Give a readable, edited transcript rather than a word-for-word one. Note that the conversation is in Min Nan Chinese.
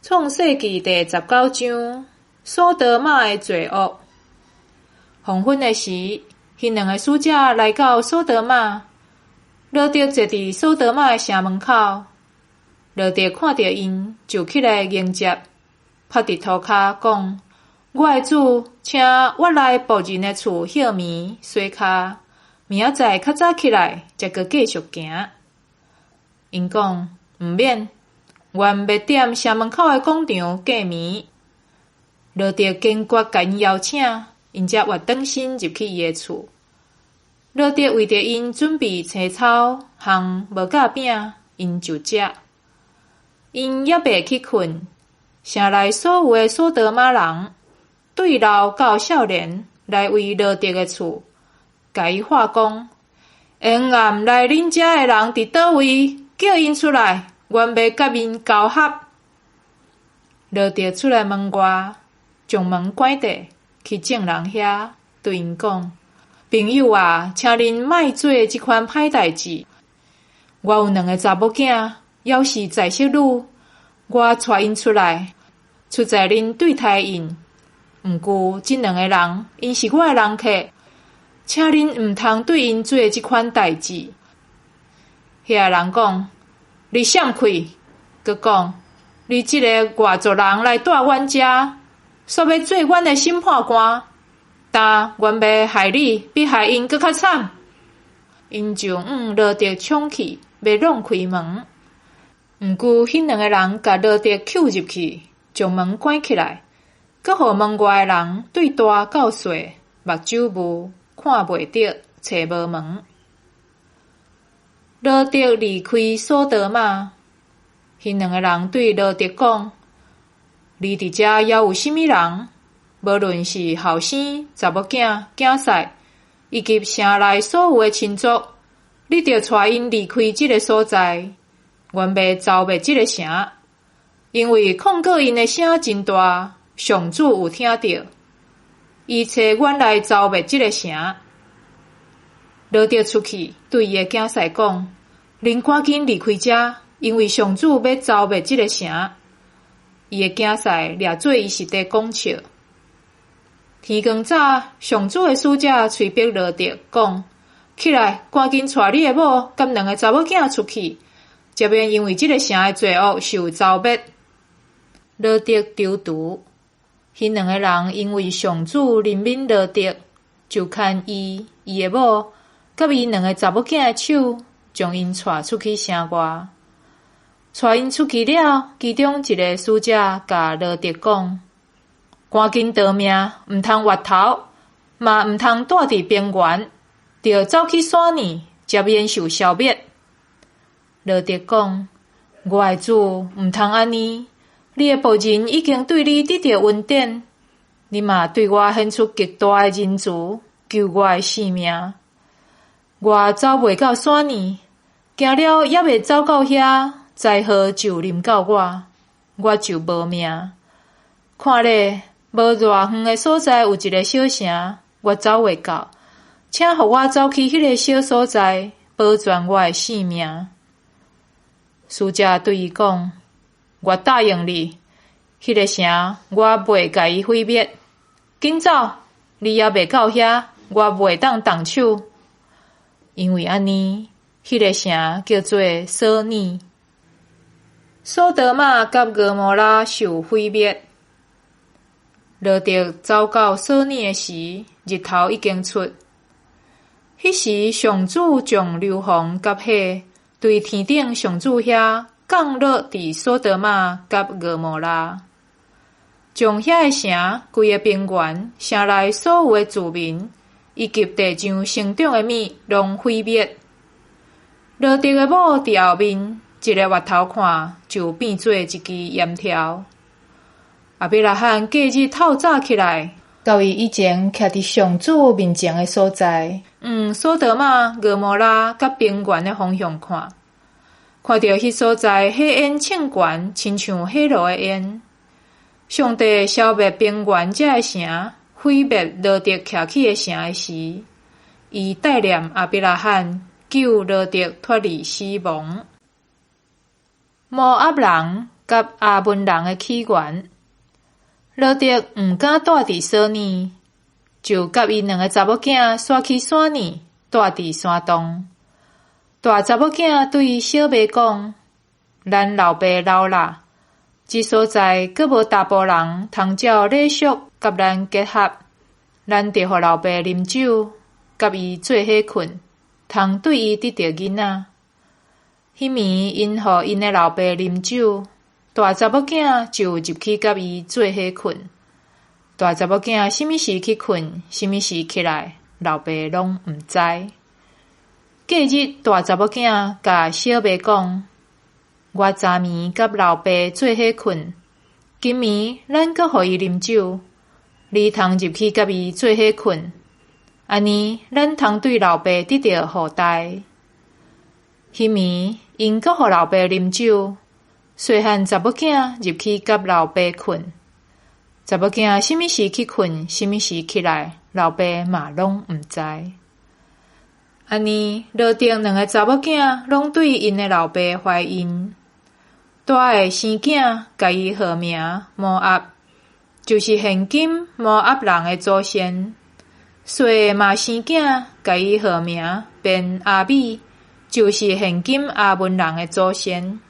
創世記第十九章，所多瑪的罪惡。黃昏的時，彼兩个使者來到所多瑪，羅得坐佇所多瑪的城門口。羅得看著𪜶，就起來迎接，趴佇塗跤講：我的主，請我來僕人的厝歇暝洗跤，明仔載較早起來，才閣繼續行。𪜶講：毋免。阮欲踮城門口的廣場過暝。羅得堅決共𪜶邀請，𪜶才活轉身入去伊的厝。羅得為著𪜶準備青草和無酵餅，𪜶就食。𪜶猶未去睏，城內所有的所多瑪人，對老到少年，來圍羅得的厝，共伊喊講：下昏暗來恁遮的人佇佗位？叫𪜶出來！阮欲佮𪜶交合。羅得出來門外，將門關著，去眾人遐，對𪜶講：朋友啊，請恁莫做這款歹代誌。我有兩个查某囝，猶是在室女，我帶𪜶出來，出在恁對待𪜶。毋過這兩个人，𪜶是我的人客，請恁毋通對𪜶做這款代誌。遐个人講：你閃開！閣講，你這个外族人來蹛阮遮，煞欲做阮的審判官？今阮欲害你，比害𪜶閣較慘。𪜶就向羅得衝去，欲挵開門。毋過，彼兩个人共羅得抾入去，將門關起來，閣予門外的人對大到細目睭霧，看袂著，揣無門。羅得離開所多瑪，彼兩个人對羅得講：你佇遮猶有啥物人？無論是後生、查某囝、囝婿，以及城內所有的親族，你著帶𪜶離開這个所在。阮欲蹧滅這个城，因為控告𪜶的聲真大，上主有聽著，伊差阮來蹧滅這个城。羅得出去，對伊的囝婿講：恁趕緊離開遮，因為上主欲蹧滅這个城。伊的囝婿掠做伊是佇講笑。天光早，上主的使者催逼羅得講：起來，趕緊帶你的某佮兩个查某囝出去，才免因為這个城的罪惡受蹧滅。羅得踌躇，彼兩个人因為上主憐憫羅得，就牽伊、伊的某佮伊兩个查某囝的手，將𪜶帶出去城外。帶𪜶出去了，其中一个使者共羅得講：趕緊逃命，毋通回頭，嘛毋通蹛佇平原，著走去山呢，才免受消滅。羅得講：我的主，毋通按呢！你的僕人已經對你得著恩典，你嘛對我顯出極大的仁慈，救我的性命。我走袂到山呢，行了猶未走到遐，災禍就臨到我，我就無命。看咧，無偌遠的所在有一个小城，我走會到，請予我走去彼个小所在，保全我的性命。使者對伊講：我答應你，彼个城我袂共伊毀滅。緊走，你猶未到遐，我袂當動手。因為按呢，彼个城叫做索爾。所多瑪佮蛾摩拉受毀滅。羅得走到索爾的時，日頭已經出。彼時，上主將硫磺佮火對天頂上主遐降落佇所多瑪佮蛾摩拉，將遐个城、規个平原、城內所有的住民，以及地上生長的物，攏毀滅。羅得的某佇後面，一个回頭看，就變做一支煙柱。亞伯拉罕隔日透早起來，到伊以前徛佇上主面前的所在，向所多瑪、蛾摩拉佮平原的方向看，看著彼所在火焰衝懸，親像火爐的煙。上帝消滅平原遮的城，毀滅羅得徛起的城的時，伊帶念亞伯拉罕，救羅得脫離死亡。摩押人佮亞捫人的起源。羅得毋敢蹛佇瑣爾，就佮伊兩个查某囝徙去山爾，蹛佇山洞。大查某囝對小妹講：咱老爸老啦，這所在閣無查埔人通照禮俗佮咱結合，咱著予老爸啉酒，佮伊做伙睏，通對伊得著囡仔。彼暝𪜶予𪜶的老爸啉酒，大查某囝就入去佮伊做伙睏。大查某囝啥物時去睏，啥物時起來，老爸攏毋知。隔日，大查某囝共小妹講：我昨暝佮老爸做伙睏，今暝咱閣予伊啉酒，你通入去佮伊做伙睏，按呢咱通對老爸得著後代。彼暝𪜶閣予老爸啉酒，細漢查某囝入去佮老爸睏，查某囝啥物時去睏，啥物時起來，老爸嘛攏毋知。按呢，羅得兩个查某囝攏對𪜶的老爸懷孕，大的生囝，共伊號名摩押，就是現今摩押人的祖先。細的嘛生囝，共伊號名便阿米，就是現今亞捫人的祖先。